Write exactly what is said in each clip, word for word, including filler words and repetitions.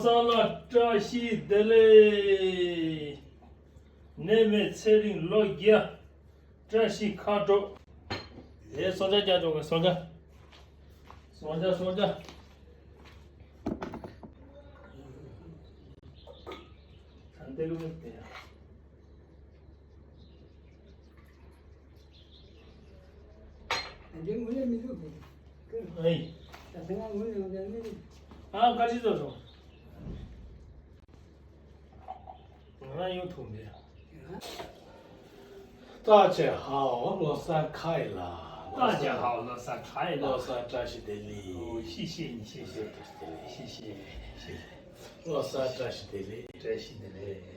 ས་ལ་བཀྲ་ཤིས་བདེ་ལེགས། ནད་མེད་ཚེ་རིང་ལོ་བརྒྱ། བཀྲ་ཤིས་ཁ་དྲོ། ཨེ་སོང་ཇ་རྒྱག་འགྲོ་གི། སོང་ཇ། སོང་ཇ། སོང་ཇ། ད་འདི་གི་མི་བདེ་ཡ། ཨ་ཡེ། ད་ང་ངུ་ཡོང་ཡ་མི་རེད། ཨ་བཀའ་དྲིན་ཆེ་སོང་། ང་ཡོང་ཐུབ་མེད། 大家好，ལོ་གསར་ཁ་ཡིན་ལ། 大家好，ལོ་གསར་ཁ་ཡིན་ལ། ལོ་གསར་བཀྲ་ཤིས་བདེ་ལེགས། ཨོ་ཤི་ཤི་ནི་ཤི་ཤི། ལོ་གསར་བཀྲ་ཤིས་བདེ་ལེགས། ཤི་ཤི་ཤི་ཤི། ལོ་གསར་བཀྲ་ཤིས་བདེ་ལེགས། བཀྲ་ཤིས་བདེ་ལེགས།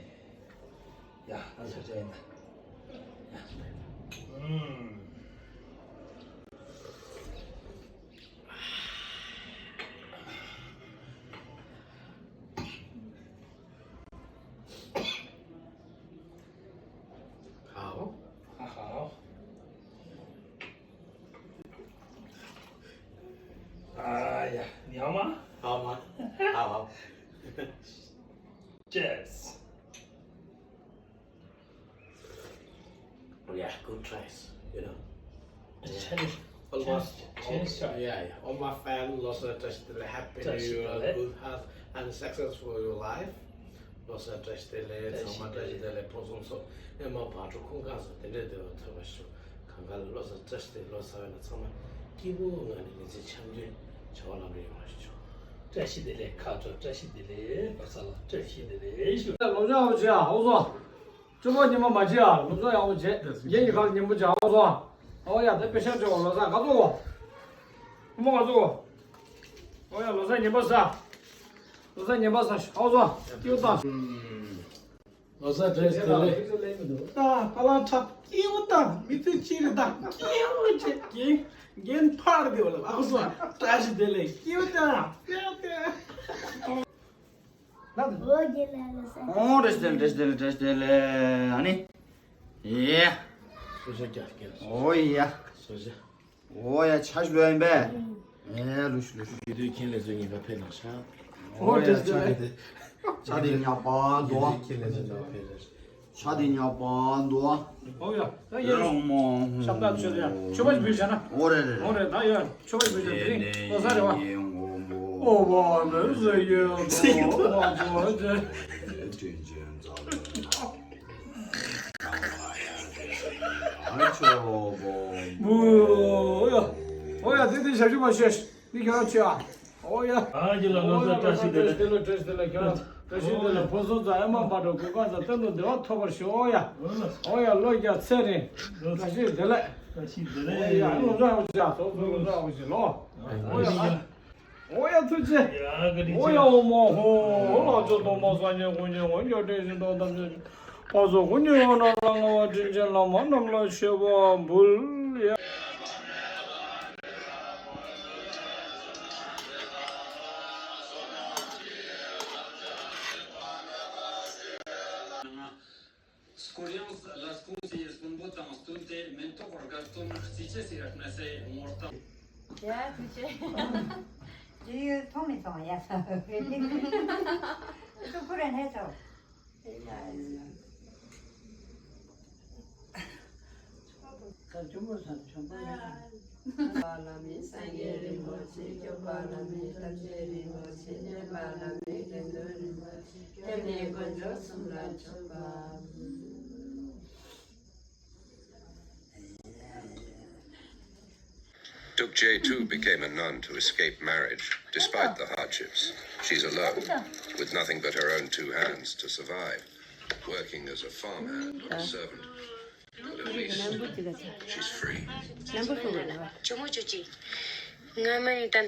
ཡ་ང་ཚོ་བྱས་ན། ཨུམ། ཧའོ། ཧ་ཧའོ། ཨ་ཡ། 你好吗？好吗？好。Cheers. Yeah, good tries, you know. Chinese, almost, Chinese, Chinese try. Yeah, yeah. All my fans, ལོ་གསར་བཀྲ་ཤིས་བདེ་ལེགས། Happy New Year, good health and success for your life. ལོ་གསར་བཀྲ་ཤིས་བདེ་ལེགས། ཚང་མ་བཀྲ་ཤིས་བདེ་ལེགས། ཕུན་སུམ་ཚོགས། ཨེ་མ་བག་གྲོ་ཁོང་གང་ས་དེ་འདྲས་བདེ་བ་ཐོབ་པ་ཞུ། གང་ག་ལ་ལོ་གསར་བཀྲ་ཤིས་བདེ་ལེགས། ལོ་གསར་བའི་ནང་ཚང་མ་སྐྱིད་པོ་ངང་ནས་མི་ཚེ་འཆམ་མཐུན་བྱ་བ་ལམ་འགྲོ་ཡོང་བ་ཞུ། བཀྲ་ཤིས་བདེ་ལེགས། ཁ་དྲོ། བཀྲ་ཤིས་བདེ་ལེགས། ལོ་གསར་ལ་བཀྲ་ཤིས་བདེ་ལེགས་ཞུ། ལོ་ཅག་ཧོ་ཅི་ཨ་ཧོ་སོ། ཅོ་པ་ཉི་མ་མ་བྱེད་ཨ། ལོ་ཅག་ཡག་པོ་བྱེད། རྒན་གྱི་ཁ་ལ་ཉན་པོ་བྱེད་ཨ་ཧོ་སོ། ཨོ་ཡ་དེ་དཔེ་ཤ་ཅོ་ལོ་གསར་ག་ཚོ་གོ། ཁོ་མོ་ག་ཚོ་གོ། ཨོ་ཡ་ལོ་གསར་ཉན་པ་ས། ལོ་གསར་ཉན་པ་ས་ཨ་ཧོ་སོ། ཀྱི་ཡོད་དང་། ལོ་གསར་བཀྲ་ཤིས་བདེ་ལེགས། ད་ཧ་ལམ་འཁྲབ་སྐྱིད་པོ་དང་མི་ཚེ་གཅིག་རེད་ད། སྐྱིད་པོ་བྱེད་ཀྱིན་རྒན་ཕར་བདེ་བ་ལ་ཨ་ཁུ་སོ། བཀྲ་ཤིས་བདེ་ལེགས། སྐྱིད་པོ་དང་ཏེ་ཏེ། ཨོ་བཀྲ་ཤིས་བདེ་ལེགས། བཀྲ་ཤིས་བདེ་ལེགས། བཀྲ་ཤིས་བདེ་ལེགས། ཨ་ནི། ཡེ། སོ་སོ་རྒྱག་རྒྱག་ཨོ་ཡ། སོ་སོ། ཨོ་ཡ་ཆ་ཞུ་ཡིན་པས། ཨེ་ལུ་ཤུ་ལུ་ཤུ། ཡུལ་དུས་ཁྱེད་ལས་བཟོ་ངེས་པ་ཕེབས་གནང་ཤག་ཨོ་ཡ་ཆ་དེ་ཆ་དེ་ཉག་པ་འདུག་ཡུལ་དུས་ཁྱེད་ལས་བཟོ་ངེས་པ་ཕེབས་གནང་ཤག་ཆ་དེ་ཉག་པ་འདུག་ཨོ་ཡ་ད་ཡ་རོང་མོ་ཤམ་ཐབས་ཆོད་ཡ་ཆོས་པ་ཞིག་བུད་བྱ་ན། ཨོ་རེད་རེད་རེད། ཨོ་རེད་ད་ཡ་ཆོས་པ་ཞིག་བུད་བྱ་ན་དེ་རིང་ལོ་གསར་རེད་བ། ཨོ་བ་མེ་ཟེ་ཡོད་ཨོ་བ་ཆོས་པ་ཅན། ཨ་ཆོ་བོ། ཨོ་ཡ། ཨོ་ཡ་དེ་དེ་ཞབས་ཞུ་མ་བྱེད། འདི་ཁྱོད་རང་ཆོས་ཨ། ཨོ་ཡ། ཨ་ཅེ་ལ་ལོ་གསར་བཀྲ་ཤིས་བདེ་ལེགས། བཀྲ་ཤིས་བདེ་ལེགས། ཁྱོད་རང་བཀྲ་ཤིས་བདེ་ལེགས། ཕུན་སུམ་ཚོགས། ཨེ་མ་བག་གྲོ་གོས་དཀར་ཚང་། གཏན་དུ་བདེ་བ་ཐོབ་པར་ཤོག་ཨོ་ཡ། ཨོ་ཡ་ལོ་བརྒྱ་ཚེ་རིང་། བཀྲ་ཤིས་བདེ་ལེགས། བཀྲ་ཤིས་བདེ་ལེགས། ཨོ་ཡ་ལོ་གསར་ཨོ་ཅེ་ཨ་ལོ་གསར་ཨོ་ཅེ་ལོ། ཨོ་ཡ། ཨོ་ཡ་ཐུགས་རྗེ་ཆེ། ཨོ་ཡ་ཨོ་མ་ཧོ། ཨོ་ལགས་སོ། ཐོག་མ་སངས་རྒྱས་སྐུ་ཉིད་དངོས། སྐྱབས་དྲིན་ཅན་དང་ཐམས་ཅད་ཀྱི། ཕར་ཕྱོགས་སྐུ་ཉིད་འོ་ན་ལ་མངའ་བ་དྲིན་ཅན་བླ་མ་རྣམས་ལ་མཆོད་པ་འབུལ། ཡ། སྐོར་ཡང་ལ་སྐུ་ཚེ་ཡི་སྲིན་པོ་དང་བསྟུན་ཏེ་མེན་ཐོག་དགའ་སྟོན་རྩིས་ཆེ་སའི་གནས་སའི་ངོ་རྟགས། ཡ་ཐུགས་རྗེ་ཆེ། དེ་ཡོད་མཐོང་མི་མཐོང་ཡ། ཐུགས་ཁུར་ནས་ཐོག་བཀའ་ཆུ་མོ་ས་ཆུ་མོ་ཡ། བླ་མའི་སངས་རྒྱས་རིན་པོ་ཆེ། སྐྱོབ་པ་བླ་མའི་ཐམས་ཅད་རིན་པོ་ཆེ། མཉེས་པ་བླ་མའི་དགེ་འདུན་རིན་པོ་ཆེ། སྐྱབས་གནས་དཀོན་མཆོག་གསུམ་ལ་མཆོད་པ། Duk Jae too became a nun to escape marriage, despite the hardships. She's alone, with nothing but her own two hands to survive, working as a farmhand or a servant. But at least she's free. Number four. ཇོ་མོ་ཇོ་ཇི། ང་མ་ཡིན་ད།